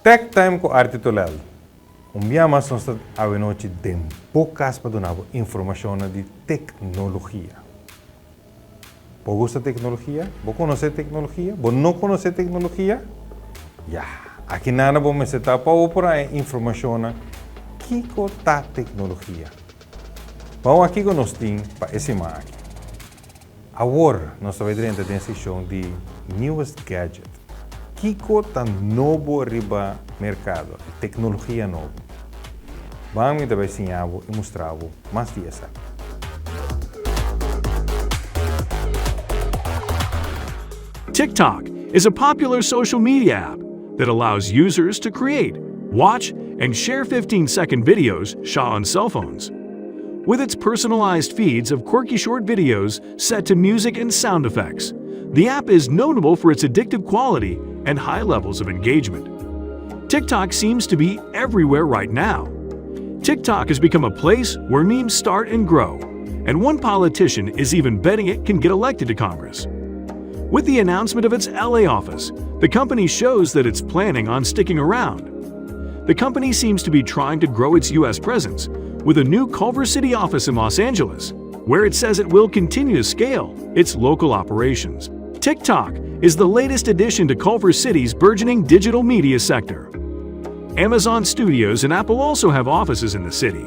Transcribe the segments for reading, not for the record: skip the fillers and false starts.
Tech Time ku Arti Tolel. Un bia mas nos ta awenochi den bo kas pa duna bo informashonnan di teknologia. Bo gusta teknologia? Bo konosé teknologia? Bo no konosé teknologia? Ya, aki nana bo mester ta pa bo por haña informashonnan kiko ta teknologia. Ban wak kiko nos tin pa e siman aki. Awor nos ta bai drenta den sekshon di Newest Gadget. Kiko ta nobo riba merkado, e teknologia nobo? Ban mi ta bai siña bo i mustra bo mas di esaki. TikTok is a popular social media app that allows users to create, watch, and share 15-second videos shot on cell phones. With its personalized feeds of quirky short videos set to music and sound effects, the app is notable for its addictive quality and high levels of engagement. TikTok seems to be everywhere right now. TikTok has become a place where memes start and grow, and one politician is even betting it can get elected to Congress. With the announcement of its LA office, the company shows that it's planning on sticking around. The company seems to be trying to grow its U.S. presence with a new Culver City office in Los Angeles, where it says it will continue to scale its local operations. TikTok is the latest addition to Culver City's burgeoning digital media sector. Amazon Studios and Apple also have offices in the city.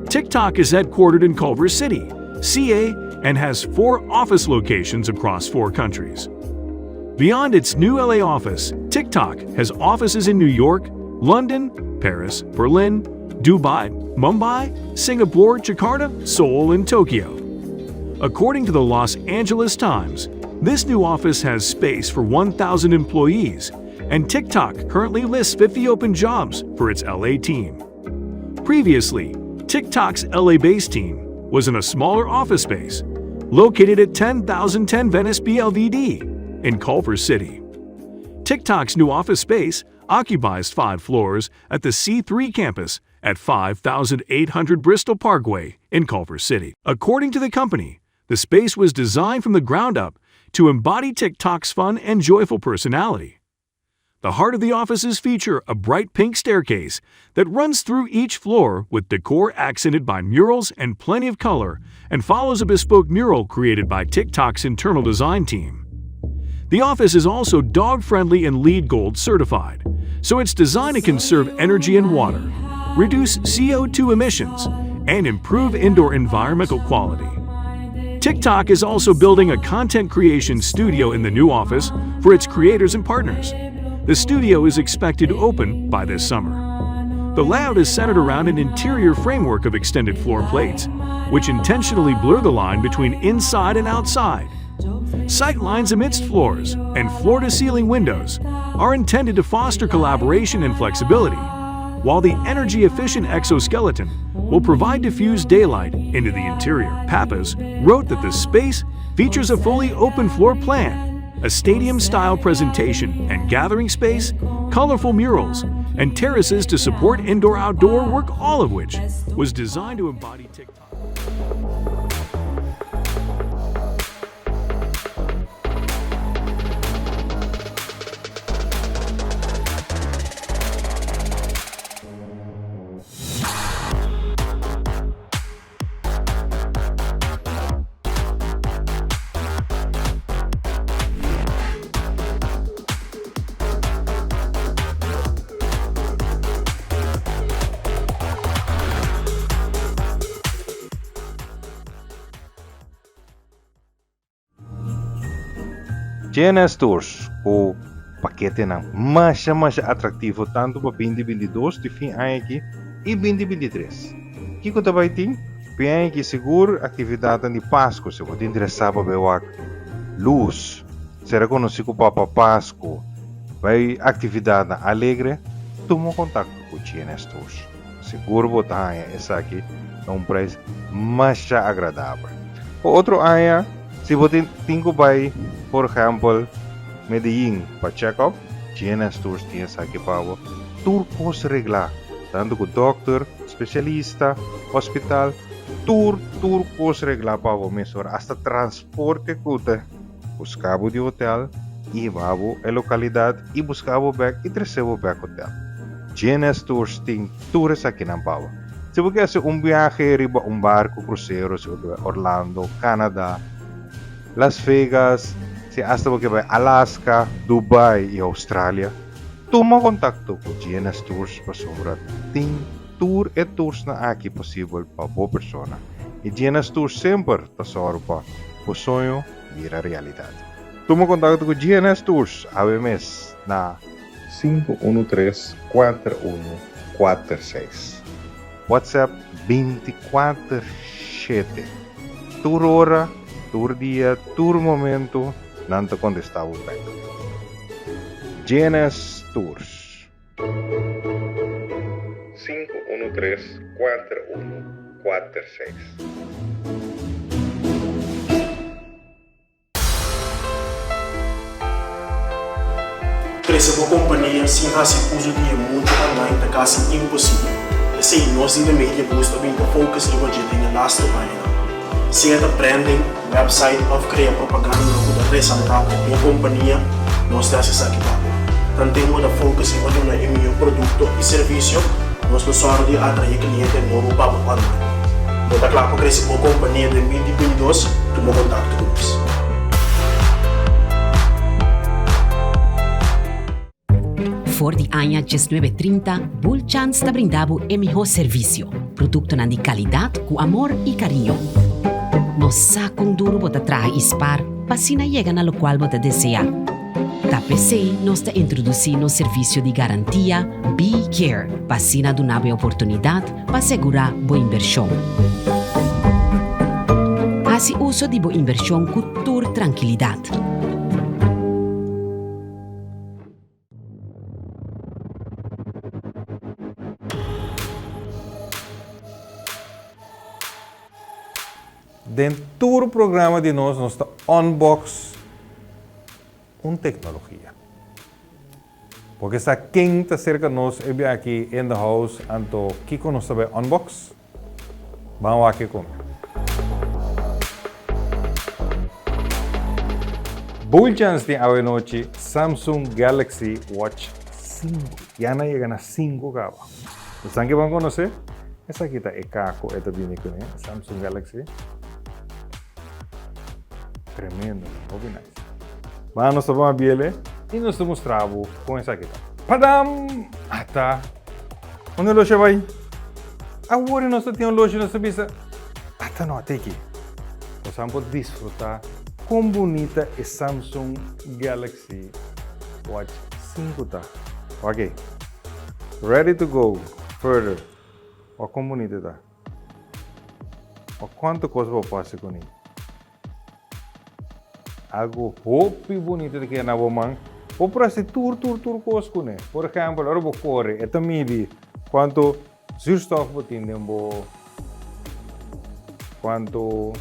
TikTok is headquartered in Culver City, CA, and has four office locations across four countries. Beyond its new LA office, TikTok has offices in New York, London, Paris, Berlin, Dubai, Mumbai, Singapore, Jakarta, Seoul, and Tokyo. According to the Los Angeles Times, this new office has space for 1,000 employees, and TikTok currently lists 50 open jobs for its LA team. Previously, TikTok's LA-based team was in a smaller office space located at 10010 Venice BLVD in Culver City. TikTok's new office space occupies five floors at the C3 campus at 5800 Bristol Parkway in Culver City. According to the company, the space was designed from the ground up to embody TikTok's fun and joyful personality. The heart of the offices feature a bright pink staircase that runs through each floor with decor accented by murals and plenty of color and follows a bespoke mural created by TikTok's internal design team. The office is also dog-friendly and LEED Gold certified, so it's designed to conserve energy and water, reduce CO2 emissions, and improve indoor environmental quality. TikTok is also building a content creation studio in the new office for its creators and partners. The studio is expected to open by this summer. The layout is centered around an interior framework of extended floor plates, which intentionally blur the line between inside and outside. Sight lines amidst floors and floor-to-ceiling windows are intended to foster collaboration and flexibility, while the energy-efficient exoskeleton will provide diffused daylight into the interior. Pappas wrote that the space features a fully open floor plan, a stadium-style presentation and gathering space, colorful murals, and terraces to support indoor-outdoor work, all of which was designed to embody TikTok. GNS Tours ku paketenan masha masha atraktivo tantu pa binti binti dos di fin aña aki i binti binti tres. Kiko ta bai tin? Fin aña aki sigur aktividatnan di Pasku si bo ta interesá pa bai wak lus, sera konosí ku Papa Pasku, bai aktividatnan alegre, tuma kontakto ku GNS Tours. Sigur bo ta haña esaki na un prijs masha agradabel. Pa otro aña, si bo tin tin ku bai, por ehèmpel, Medellin pa check-up, GNS Tours tin esaki pa bo. Tur kos reglá, tantu ku dòkter, spesialista, hospital, tur tur kos reglá pa bo mesora, hasta transporte ku ta buska bo di hotel. i hiba bo e lokalidat i buska bo bèk i trese bo bèk hotèl. GNS Tours tin tur esakinan pa bo. Si bo ke hasi un biahe riba un barku krusero si bo ke bai Orlando, Canada, Las Vegas, si asta bo ke bai Alaska, Dubai i Australia, tuma kontakto ku GNS Tours pasobra tin tur e toursnan aki posibel pa bo persona. I GNS Tours semper ta sòru pa bo soño bira realidat. Tuma kontakto ku GNS Tours awe mes na. 513 4146. WhatsApp 24 shete. Tur ora, tur dia, tur momento nan ta kontestá bo bèk. GNS Tours. 513 4146. Krese bo kompania sin hasi uso di e mundu online ta kasi imposibel. Esei nos di The Media Boost a bin ta focus riba dje den e lastu añanan. Sea ta branding, website òf krea propagandanan ku ta resaltá bo kompania, nos ta hasi esaki pa bo. Tanten bo ta focus riba duna e mihó produkto i servisio, nos lo sòru di atraé kliente nobo pa bo online. Bo ta kla pa krese bo kompania den 2022? Tuma kontakto ku nos. For di aña diesnuebe trinta, Bulchans ta brinda bo e mihó servisio, produktonan di kalidat ku amor i kariño. Nos sa kon duru bo ta traha i spar pa asina yega na lokual bo ta deseá. Ta p'esei nos ta introdusí nos servisio di garantia Be Care pa asina duna bo e oportunidat pa segurá bo invershon. Hasi uso di bo invershon ku tur trankilidat. Den tur programa di nos, nos ta unbox un tecnologia. Porque sa ken ta cerca nos e bia aki in the house, anto kico nos ta bay unbox? Ban wak e come. Bulchans tin awe nochi Samsung Galaxy Watch 5. Ya nan yega na 5 caba. Esnan ke ban conoce? Esaki ta e caco e ta bini cune, Samsung Galaxy. Tremendo, hopi nice. Ban nos ta ban abiele y nos ta mustra bo con esaki ta. Padam! Ata! Unda oloshi a bai? Awor nos ta tin oloshi nos ta bisa, ata no, ata aki. Bosan por disfruta con bunita e Samsung Galaxy Watch 5 ta. Wak. Ready to go further. Wak con bunita ta. Wak cuanto cos bo por haci cune. Algo hopi bunita ta keda na bo man. Bo por hasi tur tur tur kos kuné. Por ehèmpel, ora bo kore, e ta midi kuantu zuurstof bo tin den bo, kuantu,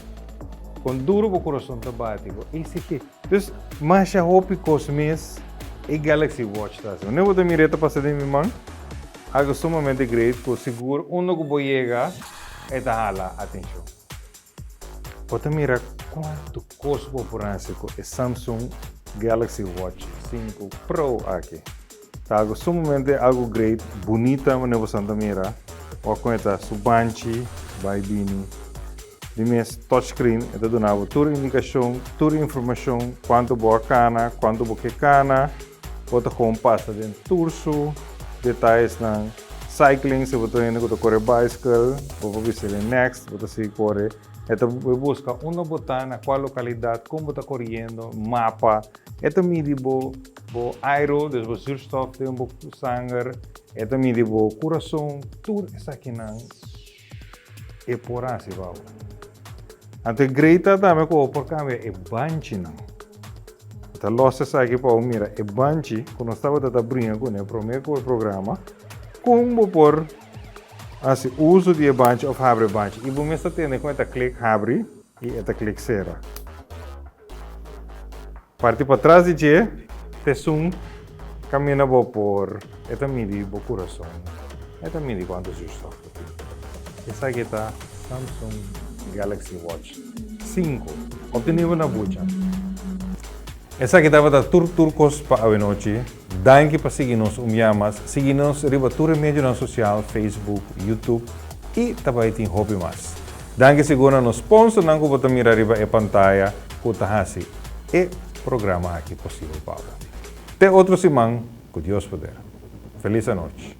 kon duru bo kurason ta bati, bo ECG. Dus, masha hopi kos mes e Galaxy Watch ta hasi. Wanneer bo ta mira e ta pasa den mi man, algo sumamente great ku sigur unda ku bo yega e ta hala atenshon. Bo ta mira kuantu kos bo por hasi ku e Samsung Galaxy Watch 5 Pro aki. Ta algu sumamente algu great, bunita manera bo san ta mira. Wak kon e ta su banchi bai bini. Di mes touchscreen e ta duna bo tur indikashon, tur informashon, kuantu bo a kana, kuantu bo ke kana. Bo ta kon pasa den tur su detayesnan. Cycling, si bo ta hende ku ta kore bicycle, bo por bisa den next, bo ta sigui kore. E ta bai buska unda bo ta, na kua lokalidat, kon bo ta koriendo, mapa. E ta midi bo bo airo, dus bo zuurstof den bo sanger. E ta midi bo kurason, tur esakinan e por hasi pa bo. Anto e great ta tambe ku bo por kambia e banchinan. Mi ta los esaki pa bo mira e banchi ku nos tabata ta bringa kuné promé ku e programa. Kon bo por hasi uso di e banchi òf habri e banchi. I bo mes ta tende kon e ta klik habri i e ta klik sera. Parti patras di dje ta esun kaminda bo por e ta midi bo kurason, e ta midi kuantu zuurstof bo tin. Esaki ta Samsung Galaxy Watch 5, obtenibel na Bucha. Esaki tabata tur tur kos pa awenochi. Danki pa sigui nos un bia mas. Sigui nos riba tur e medionan sosial, Facebook, YouTube i ta bai tin hopi mas. Danki sigur na nos sponsornan ku bo ta mira riba e pantaya ku ta hasi e programa aki posibel pa bo. Te otro siman ku Dios poder. Felis anochi.